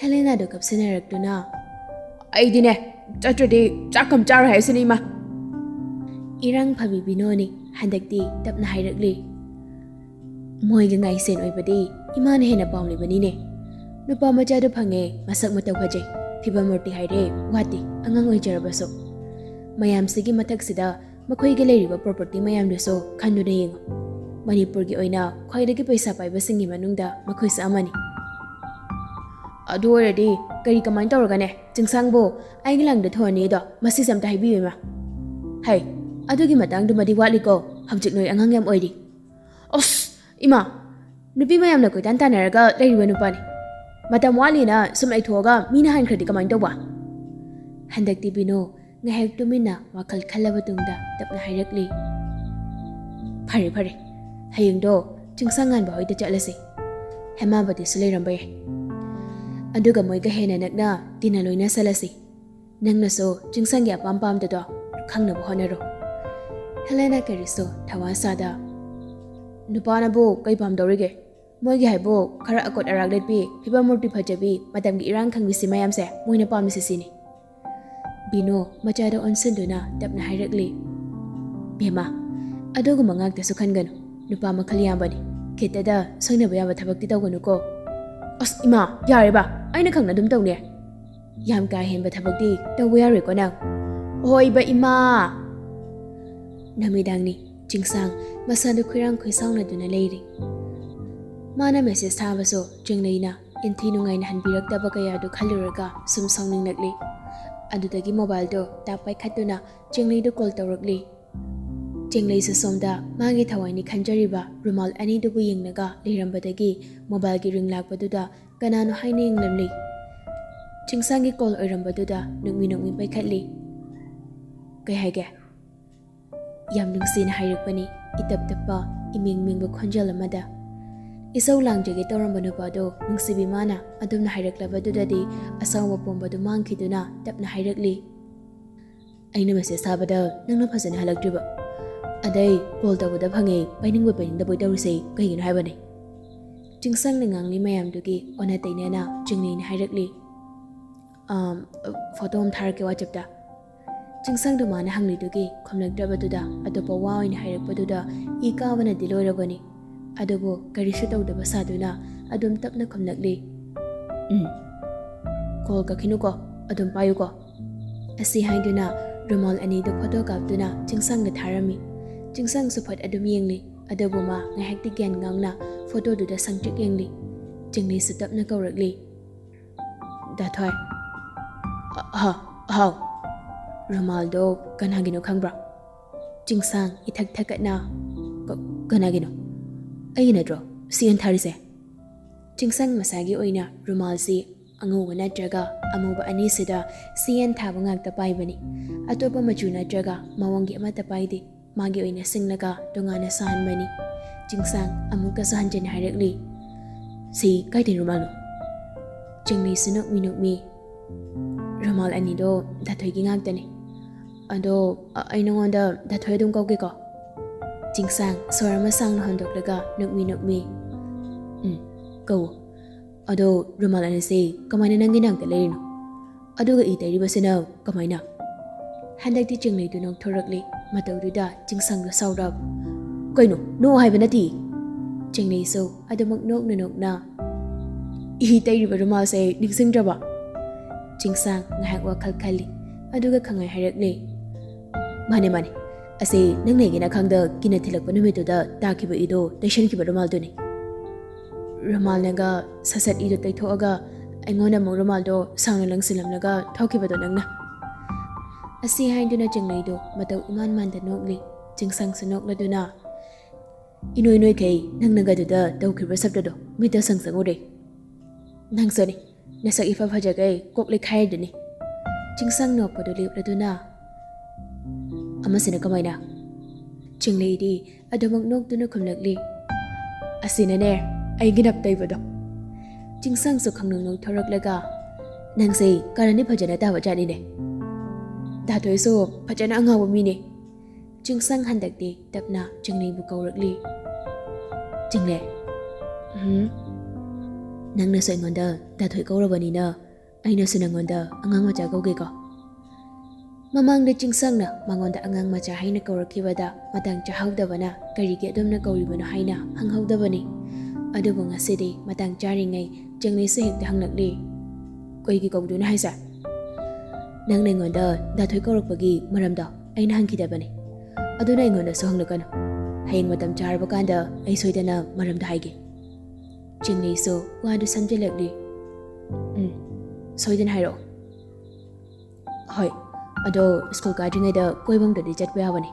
ꯍꯦꯂꯦꯅꯥꯗꯣ ꯀꯞꯁꯤꯟꯅꯔꯛꯇꯨꯅ, "ꯑꯩꯗꯤꯅꯦ, ꯆꯠꯇ꯭ꯔꯗꯤ ꯆꯥꯛꯀ ꯑꯝ ꯆꯥꯔꯣꯏ ꯍꯥꯏꯁꯤꯅꯤ ꯏꯃꯥ꯫" ꯏꯔꯥꯡ ꯐꯕꯤ ꯕꯤꯅꯣꯅꯤ ꯍꯟꯗꯛꯇꯤ ꯇꯞꯅ ꯍꯥꯏꯔꯛꯂꯤ꯫ ꯃꯣꯏꯒꯤ ꯉꯥꯏꯁꯦꯟ ꯑꯣꯏꯕꯗꯤ ꯏꯃꯥꯅ ꯍꯦꯟꯅ ꯄꯥꯝꯂꯤꯕꯅꯤꯅꯦ꯫ ꯅꯨꯄꯥ ꯃꯆꯥꯗꯨ ꯐꯪꯉꯦ, ꯃꯁꯛ ꯃꯇꯧ ꯐꯖꯩ, ꯐꯤꯕꯝ ꯃꯨꯔꯇꯤ ꯍꯥꯏꯔꯦ ꯋꯥꯠꯇꯦ, ꯑꯉꯥꯡ ꯑꯣꯏꯖꯔꯕꯁꯨ꯫ ꯃꯌꯥꯝꯁꯤꯒꯤ ꯃꯊꯛꯁꯤꯗ ꯃꯈꯣꯏꯒꯤ ꯂꯩꯔꯤꯕ ꯄ꯭ꯔꯣꯄꯔꯇꯤ ꯃꯌꯥꯝꯗꯨꯁꯨ ꯈꯟꯗꯨꯅ ꯌꯦꯡꯉꯨ꯫ ꯃꯅꯤꯄꯨꯔꯒꯤ ꯑꯣꯏꯅ ꯈ꯭ꯋꯥꯏꯗꯒꯤ ꯄꯩꯁꯥ ꯄꯥꯏꯕꯁꯤꯡꯒꯤ ꯃꯅꯨꯡꯗ ꯃꯈꯣꯏꯁꯨ ꯑꯃꯅꯤ꯫ ꯑꯗꯨ ꯑꯣꯏꯔꯗꯤ ꯀꯔꯤ ꯀꯃꯥꯏꯅ ꯇꯧꯔꯒꯅꯦ? ꯆꯤꯡꯁꯥꯡꯕꯨ ꯑꯩꯒꯤ ꯂꯥꯡꯗ ꯊꯣꯟꯅꯤꯗꯣ ꯃꯁꯤꯁꯦ ꯑꯝꯇ ꯍꯥꯏꯕꯤꯌꯨ ꯏꯃꯥ꯫ ꯍꯩ, ꯑꯗꯨꯒꯤ ꯃꯇꯥꯡꯗꯨꯃꯗꯤ ꯋꯥꯠꯂꯤꯀꯣ, ꯍꯧꯖꯤꯛ ꯅꯣꯏ ꯑꯉꯥꯡ ꯌꯥꯝ ꯑꯣꯏꯔꯤ꯫ ꯑꯁ ꯏꯃꯥ, ꯅꯨꯄꯤ ꯃꯌꯥꯝꯅ ꯀꯣꯏꯇꯥꯟ ꯇꯥꯟꯅꯔꯒ ꯂꯩꯔꯤꯕ ꯅꯨꯄꯥꯅꯤ꯫ ꯃꯇꯝ ꯋꯥꯠꯂꯤꯅ ꯁꯨꯝ ꯂꯩꯊꯣꯛꯑꯒ ꯃꯤꯅ ꯍꯟꯈ꯭ꯔꯗꯤ ꯀꯃꯥꯏꯅ ꯇꯧꯕ? ꯍꯟꯗꯛꯇꯤ ꯕꯤꯅꯨ ꯉꯥꯏꯍꯥꯛ ꯇꯨꯃꯤꯟꯅ ꯋꯥꯈꯜ ꯈꯜꯂꯕ ꯇꯨꯡꯗ ꯇꯞꯅ ꯍꯥꯏꯔꯛꯂꯤ, "ꯐꯔꯦ ꯐꯔꯦ, ꯍꯌꯦꯡꯗꯣ ꯆꯤꯡꯁꯥꯡ ꯉꯥꯟꯕ ꯍꯣꯏꯗ ꯆꯠꯂꯁꯤ꯫ ꯍꯦꯃꯥꯕꯇꯤꯁꯨ ꯂꯩꯔꯝꯕ ꯌꯥꯏ꯫ ꯑꯗꯨꯒ ꯃꯣꯏꯒ ꯍꯦꯟꯅ ꯅꯛꯅ ꯇꯤꯟꯅ ꯂꯣꯏꯅꯁꯜꯂꯁꯤ꯫ ꯅꯪꯅꯁꯨ ꯆꯤꯡꯁꯥꯡꯒꯤ ꯑꯄꯥꯝ ꯄꯥꯝꯗꯗꯣ ꯈꯪꯅꯕ ꯍꯣꯠꯅꯔꯣ꯫" ꯍꯦꯂꯦꯅꯥ ꯀꯔꯤꯁꯨ ꯊꯋꯥ ꯁꯥꯗ, "ꯅꯨꯄꯥꯅꯕꯨ ꯀꯩ ꯄꯥꯝꯗꯧꯔꯤꯒꯦ? ꯃꯣꯏꯒꯤ ꯍꯥꯏꯕꯨ ꯈꯔ ꯑꯀꯣꯠ ꯑꯔꯥꯛ ꯂꯤꯠꯄꯤ, ꯐꯤꯕꯝ ꯃꯨꯔꯇꯤ ꯐꯖꯕꯤ, ꯃꯇꯝꯒꯤ ꯏꯔꯥꯡ ꯈꯪꯕꯤꯁꯤ ꯃꯌꯥꯝꯁꯦ ꯃꯣꯏꯅ ꯄꯥꯝꯃꯤꯁꯤ ꯁꯤꯅꯤ꯫" ꯕꯤꯅꯨ ꯃꯆꯥꯗ ꯑꯣꯟꯁꯤꯟꯗꯨꯅ ꯇꯞꯅ ꯍꯥꯏꯔꯛꯂꯤ, "ꯕꯦꯝꯃ, ꯑꯗꯨꯒꯨꯝꯕ ꯉꯥꯛꯇꯁꯨ ꯈꯟꯒꯅꯨ꯫ ꯅꯨꯄꯥ ꯃꯈꯜ ꯌꯥꯝꯕꯅꯤ꯫ ꯈꯤꯠꯇꯗ ꯁꯣꯏꯅꯕ ꯌꯥꯕ ꯊꯕꯛꯇꯤ ꯇꯧꯒꯅꯨꯀꯣ꯫" "ꯑꯁ ꯏꯃꯥ, ꯌꯥꯔꯦꯕ, ꯑꯩꯅ ꯈꯪꯅ ꯑꯗꯨꯝ ꯇꯧꯅꯦ꯫ ꯌꯥꯝ ꯀꯥ ꯍꯦꯟꯕ ꯊꯕꯛꯇꯤ ꯇꯧꯕ ꯌꯥꯔꯣꯏꯀꯣ ꯅꯪ꯫" "ꯍꯣꯏꯕ ꯏꯃꯥ꯫" ꯅꯨꯃꯤꯗꯥꯡꯅꯤ꯫ ꯆꯤꯡꯁꯥꯡ ꯃꯁꯥꯗꯨ ꯈꯣꯏꯔꯥꯡ ꯈꯣꯏꯁꯥꯎꯅꯗꯨꯅ ꯂꯩꯔꯤ꯫ ꯃꯥꯅ ꯃꯦꯁꯦꯖ ꯊꯥꯕꯁꯨ ꯆꯤꯡꯂꯩꯅ ꯏꯟꯊꯤ ꯅꯨꯡꯉꯥꯏꯅ ꯍꯟꯕꯤꯔꯛꯇꯕ ꯀꯌꯥꯗꯨ ꯈꯜꯂꯨꯔꯒ ꯁꯨꯝ ꯁꯥꯎꯅꯤꯡꯂꯛꯂꯤ꯫ ꯑꯗꯨꯗꯒꯤ ꯃꯣꯕꯥꯏꯜꯗꯣ ꯇꯥꯛ ꯄꯥꯏꯈꯠꯇꯨꯅ ꯆꯤꯡꯂꯩꯗꯨ ꯀꯣꯜ ꯇꯧꯔꯛꯂꯤ꯫ ꯆꯤꯡꯂꯩꯁꯨ ꯁꯣꯝꯗ ꯃꯥꯒꯤ ꯊꯋꯥꯏꯅꯤ ꯈꯟꯖꯔꯤꯕ ꯔꯨꯃꯥꯜ ꯑꯅꯤꯗꯨꯕꯨ ꯌꯦꯡꯂꯒ ꯂꯩꯔꯝꯕꯗꯒꯤ ꯃꯣꯕꯥꯏꯜꯒꯤ ꯔꯤꯡ ꯂꯥꯛꯄꯗꯨꯗ ꯀꯅꯥꯅꯣ ꯍꯥꯏꯅ ꯌꯦꯡꯂꯝꯂꯤ꯫ ꯆꯤꯡꯁꯥꯡꯒꯤ ꯀꯣꯜ ꯑꯣꯏꯔꯝꯕꯗꯨꯗ ꯅꯣꯛꯃꯤ ꯅꯣꯛꯃꯤ ꯄꯥꯏꯈꯠꯂꯤ꯫ "ꯀꯩ ꯍꯥꯏꯒꯦ?" ꯌꯥꯝ ꯅꯨꯡꯁꯤꯅ ꯍꯥꯏꯔꯛꯄꯅꯤ, ꯏꯇꯞ ꯇꯞꯄ, ꯏꯃꯦꯡ ꯃꯦꯡꯕ ꯈꯣꯟꯖꯦꯜ ꯑꯃꯗ꯫ ꯏꯁꯧ ꯂꯥꯡꯖꯒꯦ ꯇꯧꯔꯝꯕ ꯅꯨꯄꯥꯗꯣ ꯅꯨꯡꯁꯤꯕꯤ ꯃꯥꯅ ꯑꯗꯨꯝꯅ ꯍꯥꯏꯔꯛꯂꯕꯗꯨꯗꯗꯤ ꯑꯁꯥꯎꯕ ꯄꯣꯝꯕꯗꯨ ꯃꯥꯡꯈꯤꯗꯨꯅ ꯇꯞꯅ ꯍꯥꯏꯔꯛꯂꯤ, "ꯑꯩꯅ ꯃꯦꯁꯦꯖ ꯊꯥꯕꯗ ꯅꯪꯅ ꯐꯖꯅ ꯍꯜꯂꯛꯇ꯭ꯔꯤꯕ꯫ ꯑꯗꯩ ꯀꯣꯜ ꯇꯧꯕꯗ ꯐꯪꯉꯦ, ꯄꯥꯏꯅꯤꯡꯕꯣꯏ ꯄꯥꯏꯅꯤꯡꯗꯕꯣꯏ ꯇꯧꯔꯤꯁꯦ ꯀꯩꯒꯤꯅꯣ ꯍꯥꯏꯕꯅꯦ?" ꯆꯤꯡꯁꯪꯅ ꯉꯥꯡꯂꯤ ꯃꯌꯥꯝꯗꯨꯒꯤ ꯑꯣꯟꯅ ꯇꯩꯅꯅ ꯆꯤꯡꯂꯩꯅ ꯍꯥꯏꯔꯛꯂꯤ, "ꯑꯥꯝ, ꯐꯣꯇꯣ ꯑꯃ ꯊꯥꯔꯛꯀꯦ WhatsApp-ꯇ꯫" ꯆꯤꯡꯁꯪꯗꯨ ꯃꯥꯅ ꯍꯪꯂꯤꯗꯨꯒꯤ ꯈꯨꯝꯂꯛꯇ꯭ꯔꯕꯗꯨꯗ ꯑꯇꯣꯞꯄ ꯋꯥ ꯑꯣꯏꯅ ꯍꯥꯏꯔꯛꯄꯗꯨꯗ ꯏ ꯀꯥꯕꯅꯗꯤ ꯂꯣꯏꯔꯕꯅꯤ꯫ ꯑꯗꯨꯕꯨ ꯀꯔꯤꯁꯨ ꯇꯧꯗꯕ ꯁꯥꯗꯨꯅ ꯑꯗꯨꯝ ꯇꯞꯅ ꯈꯨꯝꯂꯛꯂꯤ꯫ "ꯎꯝ꯫ ꯀꯣꯜ ꯀꯛꯈꯤꯅꯨꯀꯣ, ꯑꯗꯨꯝ ꯄꯥꯏꯌꯨꯀꯣ꯫" ꯑꯁꯤ ꯍꯥꯏꯗꯨꯅ ꯔꯨꯃꯥꯜ ꯑꯅꯤꯗꯨ ꯐꯣꯇꯣ ꯀꯥꯞꯇꯨꯅ ꯆꯤꯡꯁꯥꯡꯗ ꯊꯥꯔꯝꯃꯤ꯫ ꯆꯤꯡꯁꯥꯡꯁꯨ ꯐꯠ ꯑꯗꯨꯝ ꯌꯦꯡꯂꯤ꯫ ꯑꯗꯨꯕꯨ ꯃꯥ ꯉꯥꯏꯍꯥꯛꯇꯤ ꯒ꯭ꯌꯥꯟ ꯉꯥꯎꯅ ꯐꯣꯇꯣꯗꯨꯗ ꯁꯪꯇ꯭ꯔꯤꯛ ꯌꯦꯡꯂꯤ꯫ ꯆꯤꯡꯂꯩꯁꯨ ꯇꯞꯅ ꯀꯧꯔꯛꯂꯤ꯫ "ꯗꯥꯊꯣꯏ꯫" "ꯑ-, ꯍꯥ, ꯍꯥꯎ꯫" "ꯔꯨꯃꯥꯜꯗꯣ ꯀꯅꯥꯒꯤꯅꯣ ꯈꯪꯕ꯭ꯔꯥ?" ꯆꯤꯡꯁꯥꯡ ꯏꯊꯛ ꯊꯛꯀꯠꯅ, "ꯀ-, ꯀꯅꯥꯒꯤꯅꯣ? ꯑꯩꯒꯤ ꯅꯠꯇ꯭ꯔꯣ ꯁꯤ ꯑꯦꯟ ꯊꯥꯔꯤꯁꯦ?" ꯆꯤꯡꯁꯥꯡ ꯃꯁꯥꯒꯤ ꯑꯣꯏꯅ ꯔꯨꯃꯥꯜꯁꯤ ꯑꯉꯧꯕ ꯅꯠꯇ꯭ꯔꯒ ꯑꯃꯨꯕ ꯑꯅꯤꯁꯤꯗ ꯁꯤ ꯑꯦꯟ ꯊꯥꯕ ꯉꯥꯛꯇ ꯄꯥꯏꯕꯅꯤ꯫ ꯑꯇꯣꯞꯄ ꯃꯆꯨ ꯅꯠꯇ꯭ꯔꯒ ꯃꯑꯣꯡꯒꯤ ꯑꯃꯠꯇ ꯄꯥꯏꯗꯦ꯫ ꯃꯥꯒꯤ ꯑꯣꯏꯅ ꯁꯤꯡꯂꯒ ꯇꯣꯉꯥꯟꯅ ꯁꯥꯍꯟꯕꯅꯤ꯫ ꯆꯤꯡꯁꯥꯡ ꯑꯃꯨꯛꯀꯁꯨ ꯍꯟꯖꯤꯟ ꯍꯥꯏꯔꯛꯂꯤ, "ꯁꯤ ꯀꯥꯏꯗꯩ ꯔꯨꯃꯥꯜꯅꯣ?" ꯆꯤꯡꯂꯩꯁꯨ ꯅꯣꯛꯃꯤ ꯅꯣꯛꯃꯤ, "ꯔꯨꯃꯥꯜ ꯑꯅꯤꯗꯣ ꯗꯥꯊꯣꯏꯒꯤ ꯉꯥꯛꯇꯅꯤ꯫ ꯑꯗꯣ, ꯑ-, ꯑꯩ ꯅꯉꯣꯟꯗ ꯗꯥꯊꯣꯏ ꯑꯗꯨꯝ ꯀꯧꯒꯦꯀꯣ?" ꯆꯤꯡꯁꯥꯡ ꯁꯣꯔ ꯑꯃ ꯁꯥꯡꯅ ꯍꯣꯟꯗꯣꯛꯂꯒ ꯅꯣꯛꯃꯤ ꯅꯣꯛꯃꯤ, "ꯎꯝ, ꯀꯧꯋꯣ꯫ ꯑꯗꯣ ꯔꯨꯃꯥꯜ ꯑꯅꯤꯁꯦ ꯀꯃꯥꯏꯅ ꯅꯪꯒꯤ ꯅꯥꯛꯇ ꯂꯩꯔꯤꯅꯣ? ꯑꯗꯨꯒ ꯏ ꯇꯩꯔꯤꯕꯁꯤꯅ ꯀꯃꯥꯏꯅ?" ꯍꯟꯗꯛꯇꯤ ꯆꯤꯡꯂꯩꯗꯨ ꯅꯣꯛꯊꯣꯔꯛꯂꯤ꯫ ꯃꯇꯧꯗꯨꯗ ꯆꯤꯡꯁꯥꯡꯗꯨ ꯁꯥꯎꯔꯕ, "ꯀꯩꯅꯣ? ꯅꯣꯛ ꯍꯥꯏꯕ ꯅꯠꯇꯦ!" ꯆꯤꯡꯂꯩꯁꯨ ꯑꯗꯨꯃꯛ ꯅꯣꯛꯅ ꯅꯣꯛꯅ, "ꯏ ꯇꯩꯔꯤꯕ ꯔꯨꯃꯥꯜꯁꯦ ꯅꯤꯡꯁꯤꯡꯗ꯭ꯔꯕ?" ꯆꯤꯡꯁꯥꯡ ꯉꯥꯏꯍꯥꯛ ꯋꯥꯈꯜ ꯈꯜꯂꯤ꯫ ꯑꯗꯨꯒ ꯈꯪꯉꯥꯏ ꯍꯥꯏꯔꯛꯂꯤ, "ꯃꯥꯅꯦ, ꯃꯥꯅꯦ꯫ ꯑꯁꯤ ꯅꯪ ꯂꯩꯒꯦꯅ ꯈꯪꯗ ꯀꯤꯅ ꯊꯤꯜꯂꯛꯄ ꯅꯨꯃꯤꯠꯇꯨꯗ ꯇꯥꯈꯤꯕ ꯏꯗꯣ ꯇꯩꯁꯟꯈꯤꯕ ꯔꯨꯃꯥꯜꯗꯨꯅꯤ꯫ ꯔꯨꯃꯥꯜꯅꯒ ꯁꯠ ꯁꯠ ꯏꯗꯣ ꯇꯩꯊꯣꯛꯑꯒ ꯑꯩꯉꯣꯟꯗ ꯑꯃꯨꯛ ꯔꯨꯃꯥꯜꯗꯣ ꯁꯥꯡꯅ ꯂꯪꯁꯤꯜꯂꯝꯂꯒ ꯊꯣꯛꯈꯤꯕꯗꯣ ꯅꯪꯅ꯫" ꯑꯁꯤ ꯍꯥꯏꯗꯨꯅ ꯆꯤꯡꯂꯩꯗꯣ ꯃꯇꯧ ꯏꯃꯥꯟ ꯃꯥꯟꯗ ꯅꯣꯛꯂꯤ꯫ ꯆꯤꯡꯁꯥꯡꯁꯨ ꯅꯣꯛꯂꯗꯨꯅ, "ꯏꯅꯣꯏ ꯅꯣꯏꯈꯩ ꯅꯪꯅꯒ ꯑꯗꯨꯗ ꯇꯧꯈꯤꯕ ꯁꯞꯇꯗꯣ ꯃꯤꯠꯇ ꯁꯪ ꯁꯪ ꯎꯔꯦ꯫ ꯅꯪꯁꯨꯅꯤ, ꯅꯁꯛ ꯏꯐ ꯐꯖꯈꯩ ꯀꯣꯛ ꯂꯩꯈꯥꯏꯔꯗꯨꯅꯤ꯫" ꯆꯤꯡꯁꯥꯡ ꯅꯣꯛꯄꯗꯨ ꯂꯦꯞꯂꯗꯨꯅ, "ꯑꯃꯁꯤꯅ ꯀꯃꯥꯏꯅ?" ꯆꯤꯡꯂꯩꯗꯤ ꯑꯗꯨꯃꯛ ꯅꯣꯛꯇꯨꯅ ꯈꯨꯝꯂꯛꯂꯤ, "ꯑꯁꯤꯅꯅꯦ, ꯑꯩꯒꯤ ꯅꯞ ꯇꯩꯕꯗꯣ꯫" ꯆꯤꯡꯁꯥꯡꯁꯨ ꯈꯪꯅꯣꯛ ꯅꯣꯛꯊꯣꯔꯛꯂꯒ, "ꯅꯪꯁꯦ ꯀꯔꯟꯗꯤ ꯐꯖꯅ ꯇꯥꯕ ꯖꯥꯠꯅꯤꯅꯦ꯫ ꯗꯥꯊꯣꯏꯁꯨ ꯐꯖꯅ ꯑꯉꯥꯎꯕ ꯃꯤꯅꯦ꯫" ꯆꯤꯡꯁꯥꯡ ꯍꯟꯗꯛꯇꯤ ꯇꯞꯅ ꯆꯤꯡꯂꯩꯕꯨ ꯀꯧꯔꯛꯂꯤ꯫ "ꯆꯤꯡꯂꯩ꯫" "ꯎꯝ?" "ꯅꯪꯅꯁꯨ ꯑꯩꯉꯣꯟꯗ ꯗꯥꯊꯣꯏ ꯀꯧꯔꯕꯅꯤꯅ ꯑꯩꯅꯁꯨ ꯅꯪꯉꯣꯟꯗ ꯑꯉꯥꯡ ꯃꯆꯥ ꯀꯧꯒꯦꯀꯣ?" ꯃꯃꯥꯡꯗ ꯆꯤꯡꯁꯥꯡꯅ ꯃꯉꯣꯟꯗ ꯑꯉꯥꯡ ꯃꯆꯥ ꯍꯥꯏꯅ ꯀꯧꯔꯛꯈꯤꯕꯗ ꯃꯇꯥꯡ ꯆꯥꯍꯧꯗꯕꯅ ꯀꯔꯤꯒꯤ ꯑꯗꯨꯝꯅ ꯀꯧꯔꯤꯕꯅꯣ ꯍꯥꯏꯅ ꯍꯪꯍꯧꯗꯕꯅꯤ꯫ ꯑꯗꯨꯕꯨ ꯉꯁꯤꯗꯤ ꯃꯇꯥꯡ ꯆꯥꯔꯤꯉꯩ ꯆꯤꯡꯂꯩꯁꯨ ꯍꯦꯛꯇ ꯍꯪꯂꯛꯂꯤ꯫ "ꯀꯩꯒꯤ ꯀꯧꯗꯣꯏꯅꯣ ꯍꯥꯏꯁꯦ? ꯅꯪꯅ ꯑꯩꯉꯣꯟꯗ ꯗꯥꯊꯣꯏ ꯀꯧꯔꯛꯄꯒꯤ ꯃꯔꯝꯗꯣ ꯑꯩꯅ ꯍꯪꯈꯤꯗꯕꯅꯤ꯫ ꯑꯗꯨꯅ ꯑꯩꯉꯣꯟꯗꯁꯨ ꯍꯪꯂꯛꯀꯅꯨ꯫ ꯍꯌꯦꯡ ꯃꯇꯝ ꯆꯥꯔꯕ ꯀꯥꯟꯗ ꯑꯩ ꯁꯣꯏꯗꯅ ꯃꯔꯝꯗꯣ ꯍꯥꯏꯒꯦ꯫" ꯆꯤꯡꯂꯩꯁꯨ ꯋꯥꯗꯨ ꯁꯝꯖꯤꯜꯂꯛꯂꯤ꯫ "ꯎꯝ, ꯁꯣꯏꯗꯅ ꯍꯥꯏꯔꯛꯑꯣ꯫" "ꯍꯣꯏ, ꯑꯗꯣ ꯁ꯭ꯀꯨꯜ ꯀꯥꯗ꯭ꯔꯤꯉꯩꯗ ꯀꯣꯏꯕ ꯑꯝꯗꯗꯤ ꯆꯠꯄ ꯌꯥꯕꯅꯤ꯫"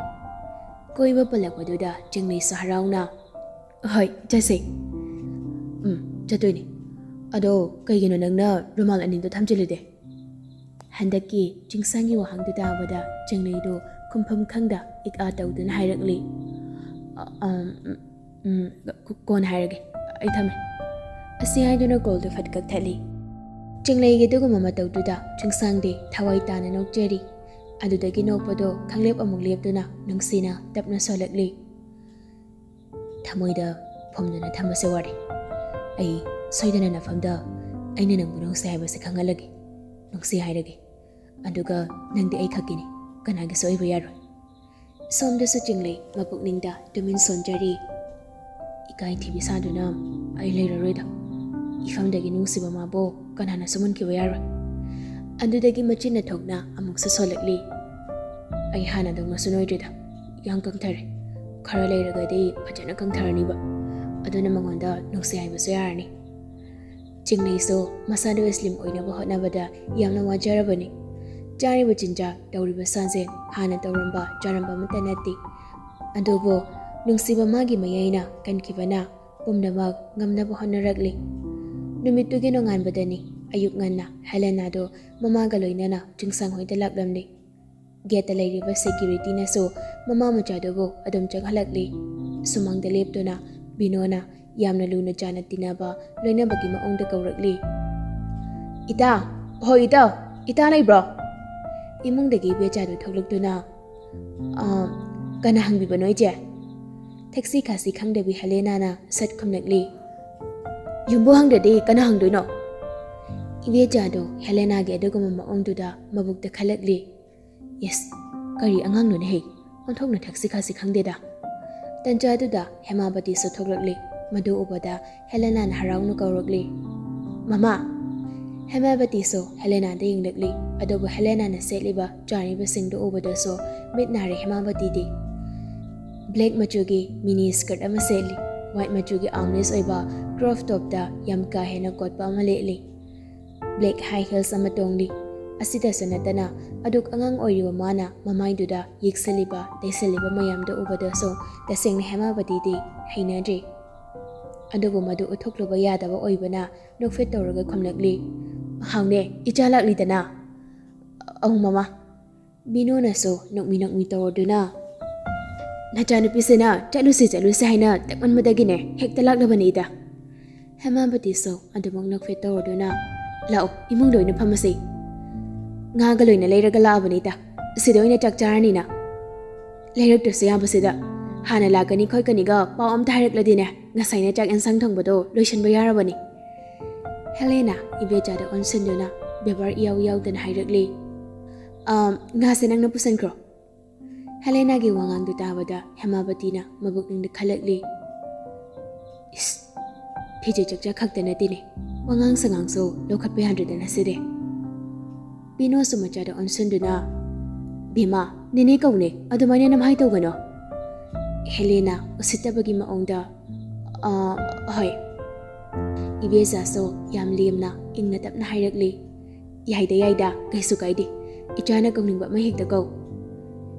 ꯀꯣꯏꯕ ꯄꯜꯂꯛꯄꯗꯨꯗ ꯆꯤꯡꯂꯩꯁꯨ ꯍꯔꯥꯎꯅ, "ꯍꯣꯏ, ꯆꯠꯁꯦ꯫" "ꯎꯝ, ꯆꯠꯇꯣꯏꯅꯤ꯫ ꯑꯗꯣ ꯀꯩꯒꯤꯅꯣ ꯅꯪꯅ ꯔꯨꯃꯥꯜ ꯑꯅꯤꯗꯣ ꯊꯝꯖꯤꯜꯂꯤꯗꯤ?" ꯍꯟꯗꯛꯀꯤ ꯆꯤꯡꯁꯥꯡꯒꯤ ꯋꯥꯍꯪꯗꯨ ꯇꯥꯕꯗ ꯆꯤꯡꯂꯩꯗꯨ ꯈꯨꯝꯐꯝ ꯈꯪꯗ ꯏꯛ ꯑꯥ ꯇꯧꯗꯨꯅ ꯍꯥꯏꯔꯛꯂꯤ꯫ "ꯑ, ꯑꯝ, ꯎꯝ, ꯎꯝ, ꯀꯣ-, ꯀꯣꯟꯅ ꯍꯥꯏꯔꯒꯦ꯫ ꯑꯩ ꯊꯝꯃꯦ꯫" ꯑꯁꯤ ꯍꯥꯏꯗꯨꯅ ꯀꯣꯜꯗꯨ ꯐꯠ ꯀꯛꯊꯠꯂꯤ꯫ ꯆꯤꯡꯂꯩꯒꯤ ꯑꯗꯨꯒꯨꯝꯕ ꯃꯇꯧꯗꯨꯗ ꯆꯤꯡꯁꯥꯡꯗꯤ ꯊꯋꯥꯏ ꯇꯥꯅ ꯅꯣꯛꯆꯔꯤ꯫ ꯑꯗꯨꯗꯒꯤ ꯅꯣꯛꯄꯗꯣ ꯈꯪꯂꯦꯞ ꯑꯃꯨꯛ ꯂꯦꯞꯇꯨꯅ ꯅꯨꯡꯁꯤꯅ ꯇꯞꯅ ꯁꯣꯜꯂꯛꯂꯤ꯫ "ꯊꯃꯣꯏꯗ ꯐꯨꯝꯗꯨꯅ ꯊꯝꯕꯁꯦ ꯋꯥꯔꯦ꯫ ꯑꯩ ꯁꯣꯏꯗꯅ ꯅꯐꯝꯗ ꯑꯩꯅ ꯅꯪꯕꯨ ꯅꯨꯡꯁꯤ ꯍꯥꯏꯕꯁꯦ ꯈꯪꯍꯜꯂꯒꯦ, ꯅꯨꯡꯁꯤ ꯍꯥꯏꯔꯒꯦ꯫ ꯑꯗꯨꯒ ꯅꯪꯗꯤ ꯑꯩ ꯈꯛꯀꯤꯅꯤ, ꯀꯅꯥꯒꯤꯁꯨ ꯑꯣꯏꯕ ꯌꯥꯔꯣꯏ꯫" ꯁꯣꯝꯗꯁꯨ ꯆꯤꯡꯂꯩ ꯃꯄꯨꯛꯅꯤꯡꯗ ꯇꯨꯃꯤꯟ ꯁꯣꯟꯖꯔꯤ꯫ "ꯏꯀꯥꯏ ꯊꯤꯕꯤ ꯁꯥꯗꯨꯅ ꯑꯩ ꯂꯩꯔꯔꯣꯏꯗ꯫ ꯏꯐꯝꯗꯒꯤ ꯅꯨꯡꯁꯤꯕ ꯃꯥꯕꯨ ꯀꯅꯥꯅꯁꯨ ꯃꯨꯟꯈꯤꯕ ꯌꯥꯔꯣꯏ꯫" ꯑꯗꯨꯗꯒꯤ ꯃꯆꯤꯟꯅ ꯊꯣꯛꯅ ꯑꯃꯨꯛꯁꯨ ꯁꯣꯜꯂꯛꯂꯤ꯫ "ꯑꯩ ꯍꯥꯟꯅꯗꯧꯅꯁꯨ ꯅꯣꯏꯗ꯭ꯔꯤꯗ, ꯌꯥꯝ ꯀꯪꯊꯔꯦ꯫ ꯈꯔ ꯂꯩꯔꯒꯗꯤ ꯐꯖꯅ ꯀꯪꯊꯔꯅꯤꯕ꯫ ꯑꯗꯨꯅ ꯃꯉꯣꯟꯗ ꯅꯨꯡꯁꯤ ꯍꯥꯏꯕꯁꯨ ꯌꯥꯔꯅꯤ꯫" ꯆꯤꯡꯂꯩꯁꯨ ꯃꯁꯥꯗꯨ ꯁ꯭ꯂꯤꯝ ꯑꯣꯏꯅꯕ ꯍꯣꯠꯅꯕꯗ ꯌꯥꯝꯅ ꯋꯥꯖꯔꯕꯅꯤ꯫ ꯆꯥꯔꯤꯕ ꯆꯤꯟꯖꯥꯛ, ꯇꯧꯔꯤꯕ ꯁꯥꯖꯦꯜ ꯍꯥꯟꯅ ꯇꯧꯔꯝꯕ ꯆꯥꯔꯝꯕ ꯑꯃꯠꯇ ꯅꯠꯇꯦ꯫ ꯑꯗꯨꯕꯨ ꯅꯨꯡꯁꯤꯕ ꯃꯥꯒꯤ ꯃꯌꯥꯏꯅ ꯀꯟꯈꯤꯕꯅ ꯄꯨꯝꯅꯃꯛ ꯉꯝꯅꯕ ꯍꯣꯠꯅꯔꯛꯂꯤ꯫ ꯅꯨꯃꯤꯠꯇꯨꯒꯤ ꯅꯣꯡꯉꯥꯟꯕꯗꯅꯤ ꯑꯌꯨꯛ ꯉꯟꯅ ꯍꯦꯂꯦꯅꯥꯗꯨ ꯃꯃꯥꯒ ꯂꯣꯏꯅꯅ ꯆꯤꯡꯁꯥꯡ ꯍꯣꯏꯗ ꯂꯥꯛꯂꯝꯂꯤ꯫ ꯒꯦꯠꯇ ꯂꯩꯔꯤꯕ ꯁꯦꯀ꯭ꯌꯨꯔꯤꯇꯤꯅꯁꯨ ꯃꯃꯥ ꯃꯆꯥꯗꯨꯕꯨ ꯑꯗꯨꯝ ꯆꯪꯍꯜꯂꯛꯂꯤ꯫ ꯁꯨꯃꯥꯡꯗ ꯂꯦꯞꯇꯨꯅ ꯕꯤꯅꯣꯅ ꯌꯥꯝꯅ ꯂꯨꯅ ꯆꯥꯟꯅ ꯇꯤꯟꯅꯕ ꯂꯣꯏꯅꯕꯒꯤ ꯃꯑꯣꯡꯗ ꯀꯧꯔꯛꯂꯤ꯫ "ꯏꯇꯥ, ꯍꯣꯏ ꯏꯇꯥꯎ, ꯏꯇꯥ ꯂꯩꯕ꯭ꯔꯣ?" ꯏꯃꯨꯡꯗꯒꯤ ꯏꯕꯦꯆꯥꯗꯨ ꯊꯣꯛꯂꯛꯇꯨꯅ, "ꯑ, ꯀꯅꯥ ꯍꯪꯕꯤꯕꯅꯣ ꯏꯆꯦ?" ꯊꯛꯁꯤ ꯈꯥꯁꯤ ꯈꯪꯗꯕꯤ ꯍꯦꯂꯦꯅꯥꯅ ꯁꯠ ꯈꯨꯝꯂꯛꯂꯤ꯫ "ꯌꯨꯝꯕꯨ ꯍꯪꯗ꯭ꯔꯗꯤ ꯀꯅꯥ ꯍꯪꯗꯣꯏꯅꯣ?" ꯏꯕꯦꯆꯥꯗꯣ ꯍꯦꯂꯦꯅꯥꯒꯤ ꯑꯗꯨꯒꯨꯝꯕ ꯃꯑꯣꯡꯗꯨꯗ ꯃꯕꯨꯛꯇ ꯈꯜꯂꯛꯂꯤ꯫ "ꯏꯁ, ꯀꯔꯤ ꯑꯉꯥꯡꯅꯣꯅꯦꯍꯦ? ꯑꯣꯟꯊꯣꯛꯅ ꯊꯛꯁꯤ ꯈꯥꯁꯤ ꯈꯪꯗꯦꯗ"꯫ ꯇꯟꯖꯥꯗꯨꯗ ꯍꯦꯃꯥꯕꯇꯤꯁꯨ ꯊꯣꯛꯂꯛꯂꯤ꯫ ꯃꯗꯨ ꯎꯕꯗ ꯍꯦꯂꯦꯅꯥꯅ ꯍꯔꯥꯎꯅ ꯀꯧꯔꯛꯂꯤ, "ꯃꯃꯥ!" ꯍꯦꯃꯥꯕꯇꯤꯁꯨ ꯍꯦꯂꯦꯅꯥꯗ ꯌꯦꯡꯂꯛꯂꯤ꯫ ꯑꯗꯨꯕꯨ ꯍꯦꯂꯦꯅꯥꯅ ꯁꯦꯠꯂꯤꯕ ꯆꯥꯅꯤꯕꯁꯤꯡꯗꯨ ꯎꯕꯗꯁꯨ ꯃꯤꯠ ꯅꯥꯔꯦ ꯍꯦꯃꯥꯕꯇꯤꯗꯤ꯫ ꯕ꯭ꯂꯦꯛ ꯃꯆꯨꯒꯤ ꯃꯤꯅꯤ ꯁ꯭ꯀꯔꯠ ꯑꯃ ꯁꯦꯠꯂꯤ꯫ ꯋꯥꯏꯠ ꯃꯆꯨꯒꯤ ꯑꯥꯔꯝꯂꯦꯁ ꯑꯣꯏꯕ ꯀ꯭ꯔꯣꯞ ꯇꯣꯞꯇ ꯌꯥꯝ ꯀꯥ ꯍꯦꯟꯅ ꯀꯣꯠꯄ ꯑꯃ ꯂꯤꯠꯂꯤ꯫ ꯕ꯭ꯂꯦꯛ ꯍꯥꯏ ꯍꯤꯜꯁ ꯑꯃ ꯇꯣꯡꯂꯤ꯫ ꯑꯁꯤꯗꯁꯨ ꯅꯠꯇꯅ ꯑꯗꯨꯛ ꯑꯉꯥꯡ ꯑꯣꯏꯔꯤꯕ ꯃꯥꯅ ꯃꯃꯥꯏꯗꯨꯗ ꯌꯦꯛꯁꯤꯜꯂꯤꯕ ꯇꯩꯁꯤꯜꯂꯤꯕ ꯃꯌꯥꯝꯗꯨ ꯎꯕꯗꯁꯨ ꯇꯁꯦꯡꯅ ꯍꯦꯃꯥꯕꯇꯤꯗꯤ ꯍꯩꯅꯗ꯭ꯔꯤ꯫ ꯑꯗꯨꯕꯨ ꯃꯗꯨ ꯎꯠꯊꯣꯛꯂꯨꯕ ꯌꯥꯗꯕ ꯑꯣꯏꯕꯅ ꯅꯣꯛꯐꯦꯠ ꯇꯧꯔꯒ ꯈꯨꯝꯂꯛꯂꯤ, "ꯍꯥꯎꯅꯦ, ꯏꯆꯥ ꯂꯥꯛꯂꯤꯗꯅ"꯫ "ꯑꯧ ꯃꯃꯥ"꯫ ꯕꯤꯅꯣꯅꯁꯨ ꯅꯣꯛꯃꯤ ꯅꯣꯛꯃꯤ ꯇꯧꯔꯗꯨꯅ, "ꯅꯆꯥꯅꯨꯄꯤꯁꯤꯅ ꯆꯠꯂꯨꯁꯤ ꯆꯠꯂꯨꯁꯤ ꯍꯥꯏꯅ ꯇꯛꯃꯟꯕꯗꯒꯤꯅꯦ ꯍꯦꯛꯇ ꯂꯥꯛꯂꯕꯅꯤꯗ"꯫ ꯍꯦꯃꯥꯕꯇꯤꯁꯨ ꯑꯗꯨꯃꯛ ꯅꯣꯛꯐꯦꯠ ꯇꯧꯔꯗꯨꯅ, "ꯂꯥꯛꯑꯣ, ꯏꯃꯨꯡꯗ ꯑꯣꯏꯅ ꯐꯝꯃꯁꯤ꯫ ꯉꯥꯒ ꯂꯣꯏꯅ ꯂꯩꯔꯒ ꯂꯥꯛꯑꯕꯅꯤꯗ꯫ ꯁꯤꯗ ꯑꯣꯏꯅ ꯆꯥꯛ ꯆꯥꯔꯅꯤꯅ꯫ ꯂꯩꯔꯛꯇ꯭ꯔꯁꯨ ꯌꯥꯕꯁꯤꯗ꯫ ꯍꯥꯟꯅ ꯂꯥꯛꯀꯅꯤ ꯈꯣꯠꯀꯅꯤꯒ ꯄꯥꯎ ꯑꯝꯇ ꯍꯥꯏꯔꯛꯂꯗꯤꯅꯦ, ꯉꯁꯥꯏꯅ ꯆꯥꯛ ꯌꯦꯟꯁꯥꯡ ꯊꯣꯡꯕꯗꯣ ꯂꯣꯏꯁꯤꯟꯕ ꯌꯥꯔꯕꯅꯤ"꯫ ꯍꯦꯂꯦꯅꯥ ꯏꯕꯦꯆꯥꯗ ꯑꯣꯟꯁꯤꯟꯗꯨꯅ ꯕꯦꯕꯥꯔ ꯏꯌꯥꯎ ꯌꯥꯎꯗꯅ ꯍꯥꯏꯔꯛꯂꯤ, "ꯑꯥ, ꯉꯥꯁꯦ ꯅꯪꯅ ꯄꯨꯁꯤꯟꯈ꯭ꯔꯣ"꯫ ꯍꯦꯂꯦꯅꯥꯒꯤ ꯋꯥꯉꯥꯡꯗꯨ ꯇꯥꯕꯗ ꯍꯦꯃꯥꯕꯇꯤꯅ ꯃꯕꯨꯛꯅꯤꯡꯗ ꯈꯜꯂꯛꯂꯤ, "ꯏꯁ, ꯐꯤꯖꯦ ꯆꯛꯆꯥ ꯈꯛꯇ ꯅꯠꯇꯦꯅꯦ, ꯋꯥꯉꯥꯡ ꯁꯉꯥꯡꯁꯨ ꯂꯧꯈꯠꯄ ꯌꯥꯗ꯭ꯔꯗꯅ ꯁꯤꯗꯤ"꯫ ꯕꯤꯅꯣꯁꯨ ꯃꯆꯥꯗ ꯑꯣꯟꯁꯤꯟꯗꯨꯅ, "ꯕꯦꯝꯃ, ꯅꯦꯅꯦ ꯀꯧꯅꯦ, ꯑꯗꯨꯃꯥꯏꯅ ꯅꯝꯍꯥꯏ ꯇꯧꯒꯅꯣ"꯫ ꯍꯦꯂꯦꯅꯥ ꯎꯁꯤꯠꯇꯕꯒꯤ ꯃꯑꯣꯡꯗ, "ꯑꯥ, ꯍꯣꯏ"꯫ ꯏꯕꯦꯆꯥꯁꯨ ꯌꯥꯝ ꯂꯦꯝꯅ ꯏꯪꯅ ꯇꯞꯅ ꯍꯥꯏꯔꯛꯂꯤ, "ꯌꯥꯏꯗ, ꯌꯥꯏꯗ, ꯀꯩꯁꯨ ꯀꯥꯏꯗꯦ꯫ ꯏꯆꯥꯅ ꯀꯧꯅꯤꯡꯕ ꯑꯃ ꯍꯦꯛꯇ ꯀꯧ"꯫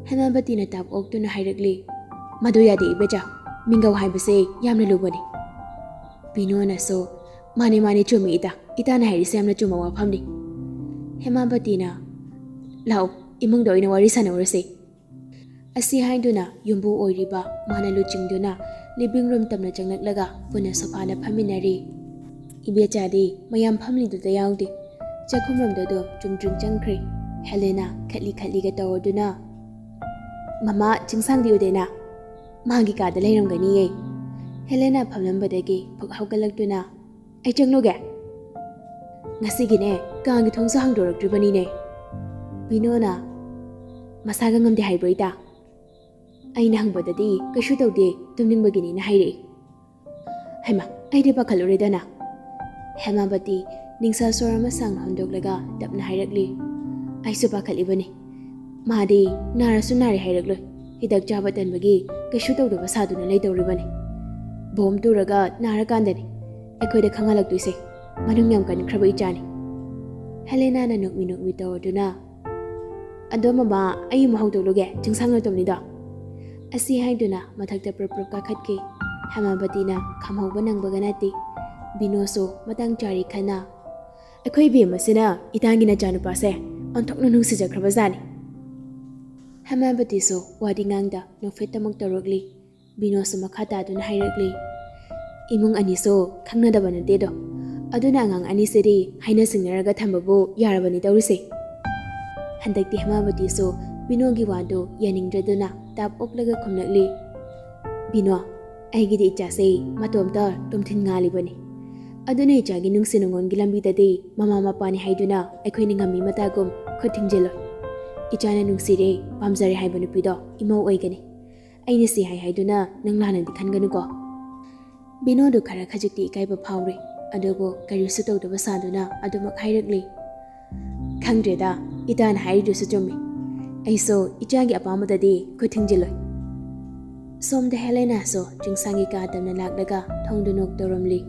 ꯍꯦꯃꯥꯕꯇꯤꯅ ꯇꯥꯞ ꯑꯣꯛꯇꯨꯅ ꯍꯥꯏꯔꯛꯂꯤ, "ꯃꯗꯨ ꯌꯥꯗꯦ ꯏꯕꯦꯆꯥ, ꯃꯤꯡꯒꯧ ꯍꯥꯏꯕꯁꯦ ꯌꯥꯝꯅ ꯂꯨꯕꯅꯤ"꯫ ꯕꯤꯅꯣꯅꯁꯨ, "ꯃꯥꯅꯦ, ꯃꯥꯅꯦ, ꯆꯨꯝꯃꯤ ꯏꯇꯥ, ꯏꯇꯥꯅ ꯍꯥꯏꯔꯤꯁꯦ ꯌꯥꯝꯅ ꯆꯨꯝꯕ ꯋꯥꯐꯝꯅꯤ"꯫ ꯍꯦꯃꯥꯕꯇꯤꯅ, "ꯂꯥꯛꯑꯣ, ꯏꯃꯨꯡꯗ ꯑꯣꯏꯅ ꯋꯥꯔꯤ ꯁꯥꯟꯅꯧꯔꯁꯤ"꯫ ꯑꯁꯤ ꯍꯥꯏꯗꯨꯅ ꯌꯨꯝꯕꯨ ꯑꯣꯏꯔꯤꯕ ꯃꯥꯅ ꯂꯨꯆꯤꯡꯗꯨꯅ ꯂꯤꯚꯤꯡ ꯔꯨꯝ ꯇꯝꯅ ꯆꯪꯂꯛꯂꯒ ꯄꯨꯟꯅ ꯁꯣꯐꯥꯗ ꯐꯝꯃꯤꯟꯅꯔꯤ꯫ ꯏꯕꯦꯆꯥꯗꯤ ꯃꯌꯥꯝ ꯐꯝꯂꯤꯗꯨꯗ ꯌꯥꯎꯗꯦ꯫ ꯆꯥꯛꯈꯨꯝꯔꯣꯝꯗ ꯑꯗꯨꯝ ꯆꯨꯝ ꯆꯨꯝ ꯆꯪꯈ꯭ꯔꯦ꯫ ꯍꯦꯂꯦꯅꯥ ꯈꯠꯂꯤ ꯈꯠꯂꯤꯒ ꯇꯧꯔꯗꯨꯅ, "ꯃꯃꯥ, ꯆꯤꯡꯁꯥꯡꯗꯤ ꯎꯗꯦꯅ? ꯃꯥꯒꯤ ꯀꯥꯗ ꯂꯩꯔꯝꯒꯅꯤꯌꯦ"꯫ ꯍꯦꯂꯦꯅꯥ ꯐꯝꯂꯝꯕꯗꯒꯤ ꯐꯨꯛ ꯍꯧꯒꯠꯂꯛꯇꯨꯅ, "ꯑꯩ ꯆꯪꯂꯨꯒꯦ"꯫ "ꯉꯁꯤꯒꯤꯅꯦ, ꯀꯥꯒꯤ ꯊꯣꯡꯁꯨ ꯍꯥꯡꯗꯣꯔꯛꯇ꯭ꯔꯤꯕꯅꯤꯅꯦ"꯫ ꯕꯤꯅꯣꯅ, "ꯃꯁꯥꯒ ꯉꯝꯗꯦ ꯍꯥꯏꯕ꯭ꯔꯣ, ꯏꯇꯥ?" ꯑꯩꯅ ꯍꯪꯕꯗꯗꯤ, "ꯀꯩꯁꯨ ꯇꯧꯗꯦ, ꯇꯨꯝꯅꯤꯡꯕꯒꯤꯅꯤꯅ" ꯍꯥꯏꯔꯛꯏ꯫ ꯍꯩꯃꯥ, ꯑꯩꯗꯤ ꯄꯥꯈꯠꯂꯨꯔꯦꯗꯅ꯫ ꯍꯦꯃꯥꯕꯇꯤ ꯅꯤꯡꯁꯥ ꯁꯣꯔ ꯑꯃ ꯁꯥꯡꯅ ꯍꯣꯟꯗꯣꯛꯂꯒ ꯇꯞꯅ ꯍꯥꯏꯔꯛꯂꯤ, "ꯑꯩꯁꯨ ꯄꯥꯈꯠꯂꯤꯕꯅꯤ꯫ ꯃꯥꯗꯤ ꯅꯥꯔꯁꯨ ꯅꯥꯔꯦ ꯍꯥꯏꯔꯛꯂꯣꯏ꯫ ꯍꯤꯗꯥꯛ ꯆꯥꯕ ꯇꯟꯕꯒꯤ ꯀꯩꯁꯨ ꯇꯧꯗꯕ ꯁꯥꯗꯨꯅ ꯂꯩꯗꯧꯔꯤꯕꯅꯤ꯫ ꯕꯣꯝ ꯇꯨꯔꯒ ꯅꯥꯔꯀꯥꯟꯗꯅꯤ ꯑꯩꯈꯣꯏꯗ ꯈꯪꯍꯜꯂꯛꯇꯣꯏꯁꯦ꯫ ꯃꯅꯨꯡ ꯌꯥꯝ ꯀꯟꯈ꯭ꯔꯕ ꯏꯆꯥꯅꯤ꯫" ꯍꯦꯂꯦꯅꯥꯅ ꯅꯣꯛꯃꯤ ꯅꯣꯛꯃꯤ ꯇꯧꯔꯗꯨꯅ, "ꯑꯗꯣ ꯃꯃꯥ, ꯑꯩ ꯑꯃꯨꯛ ꯍꯧꯗꯣꯛꯂꯨꯒꯦ, ꯆꯤꯡꯁꯥꯡ ꯅꯇꯣꯝꯅꯤꯗꯣ꯫" ꯑꯁꯤ ꯍꯥꯏꯗꯨꯅ ꯃꯊꯛꯇ ꯄ꯭ꯔꯞ ꯄ꯭ꯔꯞ ꯀꯥꯈꯠꯈꯤ꯫ ꯍꯦꯃꯥꯕꯇꯤꯅ ꯈꯥꯝꯍꯧꯕ ꯅꯪꯕꯒ ꯅꯠꯇꯦ꯫ ꯕꯤꯅꯣꯁꯨ ꯃꯇꯥꯡ ꯆꯥꯔꯤ ꯈꯟꯅ, "ꯑꯩꯈꯣꯏ ꯏꯕꯦꯝ ꯑꯁꯤꯅ ꯏꯇꯥꯒꯤ ꯅꯆꯥꯅꯨꯄꯥꯁꯦ ꯑꯣꯟꯊꯣꯛꯅ ꯅꯨꯡꯁꯤꯖꯈ꯭ꯔꯕꯖꯥꯠꯅꯤ꯫" ꯍꯦꯃꯥꯕꯇꯤꯁꯨ ꯋꯥꯗꯤ ꯉꯥꯡꯗ ꯅꯣꯛꯐꯦꯠꯇꯃꯛ ꯇꯧꯔꯛꯂꯤ꯫ ꯕꯤꯅꯣꯁꯁꯨ ꯃꯈꯥ ꯇꯥꯗꯨꯅ ꯍꯥꯏꯔꯛꯂꯤ, "ꯏꯃꯨꯡ ꯑꯅꯤꯁꯨ ꯈꯪꯅꯗꯕ ꯅꯠꯇꯦꯗꯣ꯫ ꯑꯗꯨꯅ ꯑꯉꯥꯡ ꯑꯅꯤꯁꯤꯗꯤ ꯍꯥꯏꯅ ꯁꯤꯡꯅꯔꯒ ꯊꯝꯕꯕꯨ ꯌꯥꯔꯕꯅꯤ ꯇꯧꯔꯤꯁꯦ꯫" ꯍꯟꯗꯛꯇꯤ ꯍꯦꯃꯥꯕꯇꯤꯁꯨ ꯕꯤꯅꯣꯒꯤ ꯋꯥꯗꯨ ꯌꯥꯅꯤꯡꯗ꯭ꯔꯗꯨꯅ ꯇꯥꯞ ꯑꯣꯛꯂꯒ ꯈꯨꯝꯂꯛꯂꯤ, "ꯕꯤꯅꯣ, ꯑꯩꯒꯤꯗꯤ ꯏꯆꯥꯁꯦ ꯃꯇꯣꯝꯇ ꯇꯨꯝꯊꯤꯟ ꯉꯥꯜꯂꯤꯕꯅꯤ꯫ ꯑꯗꯨꯅ ꯏꯆꯥꯒꯤ ꯅꯨꯡꯁꯤ ꯅꯨꯡꯉꯣꯟꯒꯤ ꯂꯝꯕꯤꯗꯗꯤ ꯃꯃꯥ ꯃꯄꯥꯅꯤ ꯍꯥꯏꯗꯨꯅ ꯑꯩꯈꯣꯏꯅ ꯉꯝꯃꯤ ꯃꯇꯥꯒꯨꯝ ꯈꯨꯠ ꯊꯤꯡꯖꯤꯜꯂꯣꯏ꯫ ꯏꯆꯥꯅ ꯅꯨꯡꯁꯤꯔꯦ, ꯄꯥꯝꯖꯔꯦ ꯍꯥꯏꯕ ꯅꯨꯄꯤꯗꯣ ꯏꯃꯧ ꯑꯣꯏꯒꯅꯤ꯫ ꯑꯩꯅ ꯁꯤ ꯍꯥꯏ ꯍꯥꯏꯗꯨꯅ ꯅꯪ ꯂꯥꯟꯅꯗꯤ ꯈꯟꯒꯅꯨꯀꯣ꯫" ꯕꯤꯅꯣꯗꯨ ꯈꯔ ꯈꯖꯤꯛꯇꯤ ꯏꯀꯥꯏꯕ ꯐꯥꯎꯔꯦ, ꯑꯗꯨꯕꯨ ꯀꯔꯤꯁꯨ ꯇꯧꯗꯕ ꯁꯥꯗꯨꯅ ꯑꯗꯨꯃꯛ ꯍꯥꯏꯔꯛꯂꯤ, "ꯈꯪꯗ꯭ꯔꯦꯗ, ꯏꯇꯥꯅ ꯍꯥꯏꯔꯤꯗꯨꯁꯨ ꯆꯨꯝꯃꯤ꯫ ꯑꯩꯁꯨ ꯏꯆꯥꯒꯤ ꯑꯄꯥꯝꯕꯗꯗꯤ ꯈꯨꯠ ꯊꯤꯡꯖꯤꯜꯂꯣꯏ꯫" ꯁꯣꯝꯗ ꯍꯦꯂꯦꯅꯥꯁꯨ ꯆꯤꯡꯁꯥꯡꯒꯤ ꯀꯥ ꯇꯝꯅ ꯂꯥꯛꯂꯒ ꯊꯣꯡꯗꯨ ꯅꯣꯛ ꯇꯧꯔꯝꯂꯤ꯫